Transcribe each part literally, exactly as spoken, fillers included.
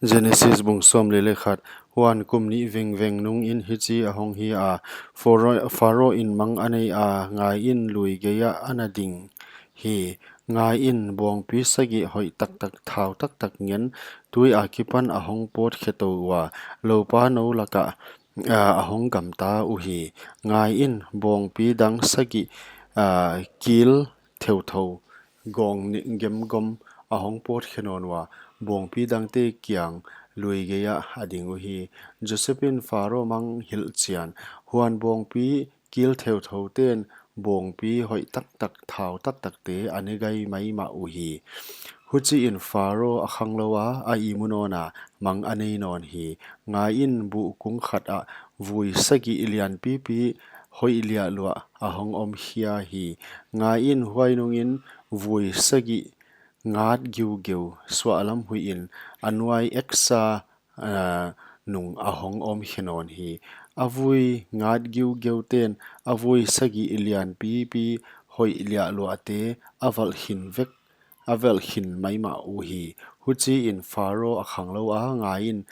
Genesis bung sawmlehkhat. Huan kum nih vengveng nungin hichi ahong hi a, Pharaoh, Pharaoh in mang anei a, ngaiin lui geiah ana ding hi. Ngaiin bawngpi sagih hoih taktak, thau taktak ngen tui akipan ahong pawtkhe tou ua, loupa nou lakah, a, ahong gamta uhi. Ngaiin bawngpi dang sagih, a, kil theuthou gawng ni-, gemgom ahong pawtkhe nawn ua, bawngpi dangte kiang lui geiah a ding uhi. Joseph in Pharaoh mang hilhchian. Huan bawngpi kil theuthou ten bawngpi hoih taktak, thau taktakte a ne gai maimah uhi. Huchiin Pharaoh a khanglou a, a ihmu nawn a, mang a nei nawn hi. Ngaiin buhkung khat ah vui sagih lianpipi hoih liahluah ahong om khia hi. Ngaiin huai nungin vui sagih ngat giugeu suahlam huihin a nuai eksa, a, nung ahong om khe nawn hi. A vui ngat giugeu ten a vui sagih lianpipi hoih liahluahte a valh khin vek, a valh khin maimah uhi. Huchiin Pharaoh a khanglou a, ngaiin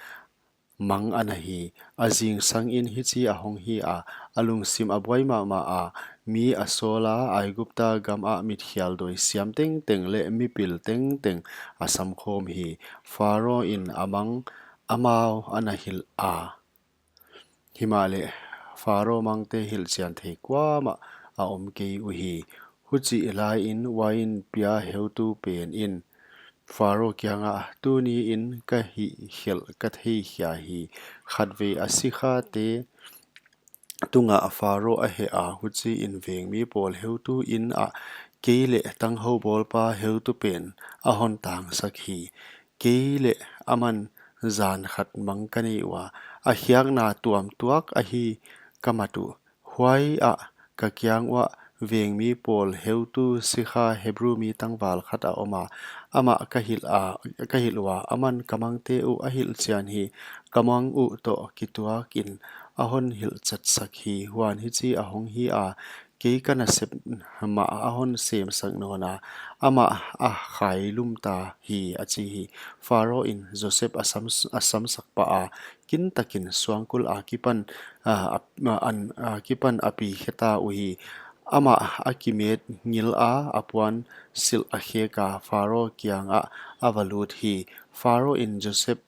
mang ana hi. A zingsangin hichi ahong hi a, a lungsim a buai mahmah a, mi a sawl a, Aigupta gamah mitkhial dawi siam tengteng leh mipil tengteng a samkhawm hi. Pharaoh in a mang amau ana hilh a, himahleh Pharaoh mangte hilhchian thei kuamah a om kei uhi. Huchih laiin uain pia heutu pen in Pharaoh kiangah, tuniin ka hihkhelh ka theikhia hi. Khatvei a sikhate tungah Pharaoh a heh a, huchiin vengmi pawl heutu in ah kei leh tanghou bawlpa heutu pen a hon tangsak hi. Kei leh aman zan khat mang ka nei ua, a khiakna tuamtuak ahi ka mat uh. Huai ah ka kiang uah vengmi pawl heutu sikha Hebru mi tangval khat a om a, amah ka hilh a, ka hilh ua, aman ka mangte uh a hilhchian hi. Ka mang uh toh kituakin a hon hilhchatsak hi. Huan hichi ahong hi a, kei ka nasep mah a hon semsak nawn a, amah a khailum ta hi, a chi hi. Pharaoh in Joseph a sam, a samsak pah a, kintakin suangkul akipan, a, a, an, akipan a pi khe ta uhi. Amah a kimet ngil a, a puan silh a khek a, Pharaoh kiangah a va lut hi. Pharaoh in Joseph,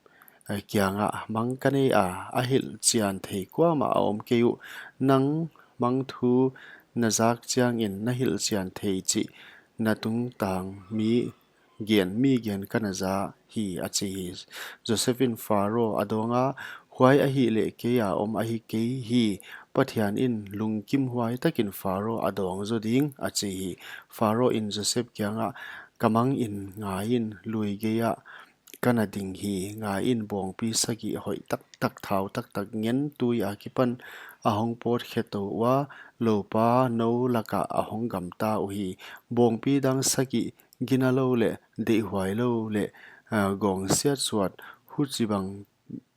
a, kiangah, mang ka nei a, a hilhchian thei kuamah a om kei uh. Nang mang thu na zak chiangin na hilhchian thei chih na tungtang mi gen, mi gen ka na za hi, a chi hi. Joseph in Pharaoh a dawng a, huai ahihleh kei a om ahi kei hi. Pathian in lungkimhuai takin Pharaoh a dawng zaw ding, a chi hi. Pharaoh in Joseph kiangah, ka mang in ngaiin lui geiah ka na ding hi. Ngaiin bawngpi sagih hoih taktak, thau taktak ngen tui akipan ahong pawtkhe tou ua, loupa nou lakah ahong gamta uhi. Bawngpi dang sagih ginalou leh deihhuailou leh, a, gawng siatsuat huchibang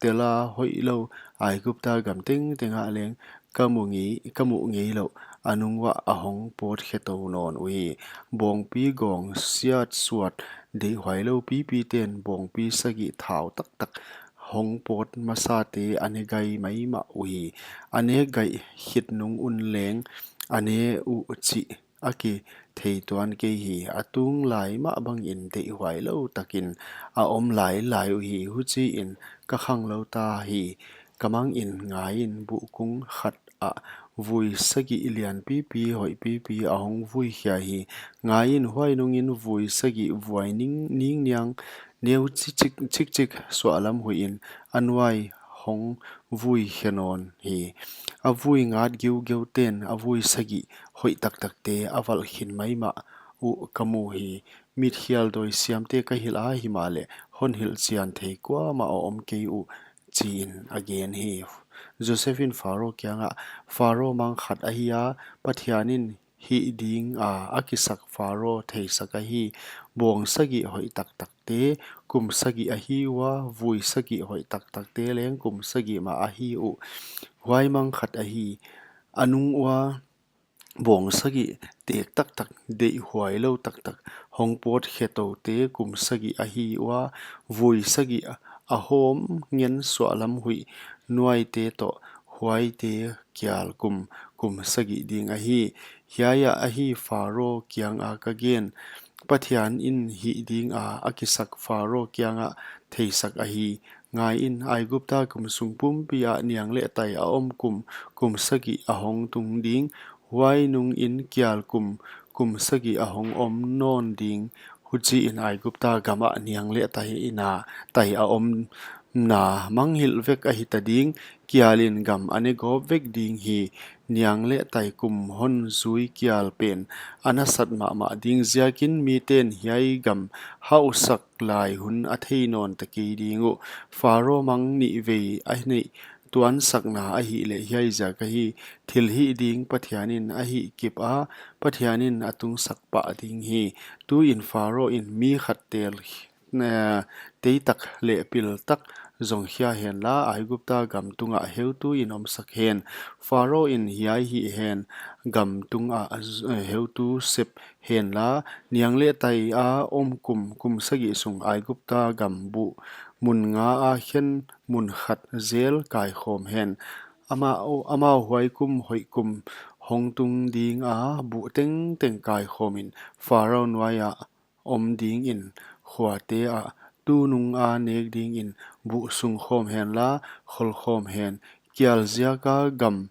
tela hoihlou Aigupta gam tengteng ah leng ka mu ngei, ka muh ngeilouh a nung uah ahong pawtkhe tou nawn uhi. Bawngpi gawng siatsuat deihhuailou pipi ten bawngpi sagih thau taktak hong pawt masate a ne gai maimah uhi. A ne gai khit nung un leng a ne uh chih a kithei tuan kei hi. A tung lai mah bangin deihhuailou takin a om lailai uhi. Huchiin ka khanglou ta hi. Ka mang in ngaiin buhkung khat ah vui sagih lianpipi hoihpipi ahong vui khia hi. Ngaiin huai nungin vui sagih vuai ning, ningniang neu chi chik, chikchik suahlam huihin a nuai hong vui khe nawn hi. A vui ngat giugeu ten a vui sagih hoih taktakte a valh khin maimah uh ka mu hi. Mitkhial dawi siamte ka hilh a, himahleh hon hilhchian thei kuamah a om kei uh, chiin a gen hi. Joseph in Pharaoh kiangah, Pharaoh mang khat ahi a, Pathian in hih ding a a kisak Pharaoh theisak ahi. Bawng sagih hoih taktakte kum sagih ahi ua, vui sagih hoih taktakte leng kum sagih mah ahi uh. Huai mang khat ahi. A nung ua bawng sagih tek taktak, deihhuailou taktak hong pawtkhe toute kum sagih ahi ua, vui sagih a, a hawm ngen suahlam huih nuaite toh huaite kial kum, kum sagih ding ahi. Hiai ah ahi Pharaoh kianga ka gen, Pathian in hih dinga a kisak Pharaoh kiangah theisak ahi. Ngai in, Aigupta gam sung pumpi ah niang leh tai a om kum, kum sagih a hong tung ding, huai nungin kial kum, kum sagih a hong om nawn ding. Huchiin Aigupta gamah niang leh tai in a, tai a omna mangngilh vek ahi ta ding, kialin gam a ne gawp vek ding hi. Niang leh tai kum hon zui kial pen a nasat mahmah ding ziakin miten hiai gam hauhsak lai hun a thei nawn ta kei ding uh. Pharaoh mang nih vei a neih tuansakna ahihleh hiai ziak ahi. Thil hih ding Pathian in a hih kip a, Pathian in a tungsak pah ding hi. Tuin Pharaoh in mi khat tel, eh, teitak leh piltak zong khia henla, Aigupta gam tungah heutu in omsak hen. Pharaoh in hiai hih hen, gam tungah, eh, heutu sep henla, niang leh tai a om kum, kum sagih sung Aigupta gam buh mun nga a khen mun khat zel kaikhawm hen. Amau, amau huai kum hoih kum hong tung dinga buh tengteng kaikhawmin Pharaoh nuaia om dingin khuate ah tunung a nek dingin buh sungkhawm henla kholkhawm hen. Kial ziaka gam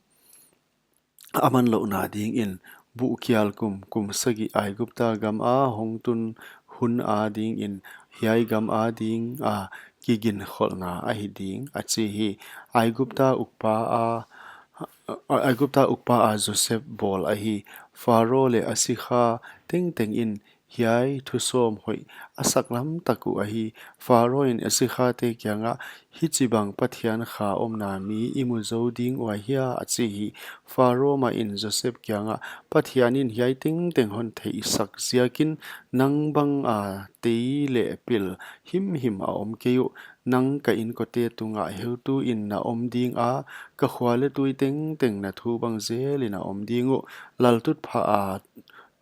a man louhna dingin buh kial kum, kum sagih Aigupta gam a hong tun hun a dingin hiai gam a dinga kiginkholhna ahi ding, a chi hi. Aigupta ukpa a, Aigupta ukpa a Joseph bawl ahi. Pharaoh leh a sikha tengteng in hiai thu sawm hoih a saklam tak uh ahi. Pharaoh in a sikhate kiangah, Hichibang Pathian kha omna mi i mu zou ding uh ahia? a chi hi. Pharaoh mah in Joseph kiangah, Pathian in hiai tengteng hon theihsak ziakin nang banga tei leh pil himhim a om kei uh. Nang ka inkote tungah heutu in na om dinga, ka khua leh tui tengteng na thu bang zelin a om ding uh. Laltutphah a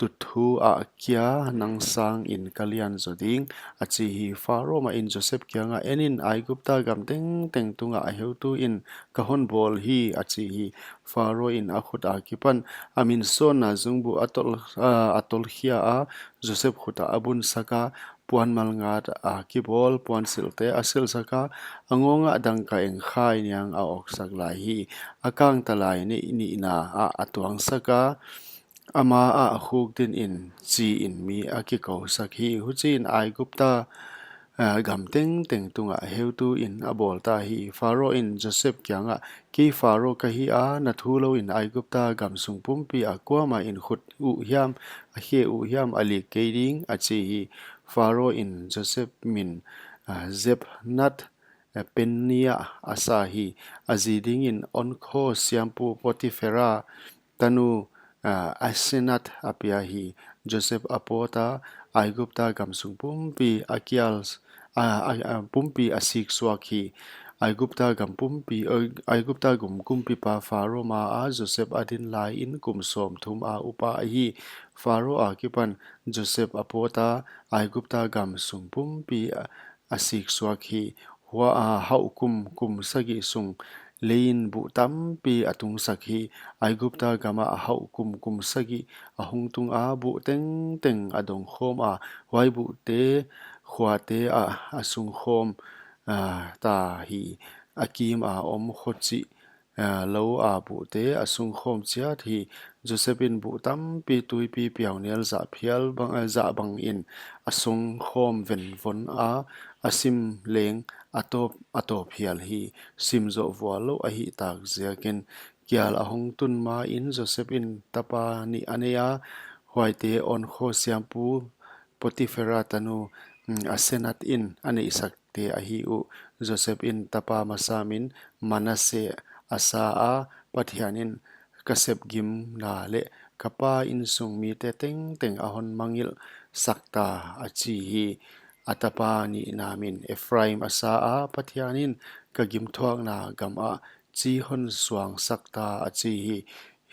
tutthu ah kia nang sangin ka lian zaw ding, a chi hi. Pharaoh mah in Joseph kiangah, En in, Aigupta gam tengteng tungah heutu in ka hon bawl hi, a chi hi. Pharaoh in a khut akipan a minsawnna zungbuh a tol, a, a tolkhia a, Joseph khutah a bunsak a, puan malngat a kibawl puansilhte a silhsak a, a ngawngah dangka eng khai niang a awksak lai hi. A kangtalai neih nihna ah a tuangsak a, ama ah khukdin in chi in mi a kikousak hi. Huchiin Aigupta, ah, gam tengteng tungah heutu in a bawl ta hi. Pharaoh in Joseph kiangah, Kei Pharaoh ka hi a, na thu louin Aigupta gam sung pumpi ah kuamah in khut uh hiam, a khe uh hiam a lik kei ding, a chi hi. Pharaoh in Joseph min, ah, Zephnat, ah, Peniah a sa hi. A zi dingin On kho siampu Potiphera tanu, ah, Asenat a pia hi. Joseph a pawt a, Aigupta gam sung pumpi a kial, ah, ah, ah, pumpi a siksuak hi. Aigupta gam pumpi, Ai-, Aigupta gam kumpipa Pharaoh ma a Joseph a din laiin kum sawmthum a upa ahi. Pharaoh akipan Joseph a pawt a, Aigupta gam sung pumpi a, a siksuak hi. Hua a hauh kum, kum sagih sung leiin buh tampi a tungsak hi. Aigupta gamah hauh kum, kum sagih a hong tung a, buh tengteng a dongkhawm a, huai buhte khuate ah a sungkhawm, ah, ta hi. A kim a om khochih, ah, lou a buhte a sungkhawm chiat hi. Joseph in buh tampi tuipi piaunel zah phial bang, ah, zah bangin a sungkhawm venvon a, a sim leng a tawp, a tawp hial hi. Sim zoh vual louh ahih tak ziakin kial a hong tun main Joseph in tapa nih a nei a, huaite On kho siampu Potiphera tanu, mm, Asenat in a neihsakte ahi uh. Joseph in tapa masa min Manasseh a sa a, Pathian in ka sepgimna leh ka pa insung mite tengteng a hon mangngilhsak ta, a chi hi. A tapa nihna min Ephraim a sa a, Pathian in ka gimthuakna gamah chi hon suangsak ta, a chi hi.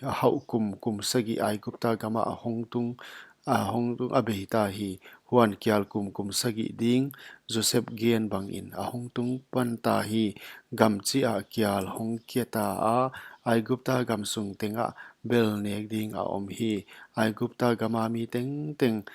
A hauh kum, kum sagih Aigupta gamah a hong tung, a hongtung a beita hi. Huan kial kum kum sagih ding Joseph gen bangin a hongtung panta hi. Gam chih ah kial hong keta a, Aigupta gam sung tengah bel nek ding a om hi. Aigupta gama mi tengteng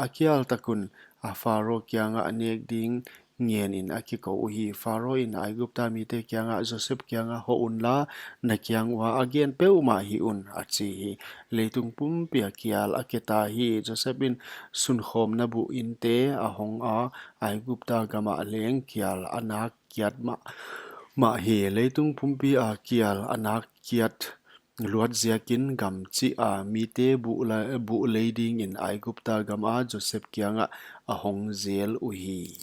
a kial takun a Pharaoh kiangah nek ding ngenin a kikou uhi. Pharaoh in Aigupta mite kiangah, Joseph kiangah hoh unla, na kiang ua a gen peuhmah hih un, a chi hi. Leitung pumpi a kial a keta hi. Joseph in sunkhawmna buh inte a hong a, Aigupta gamah leng kial a nak kiat mahmah hi. Leitung pumpi a kial a nak kiat luat ziakin gam chih a mite buh lei dingin Aigupta gama Joseph kiangah a hong zel uhi.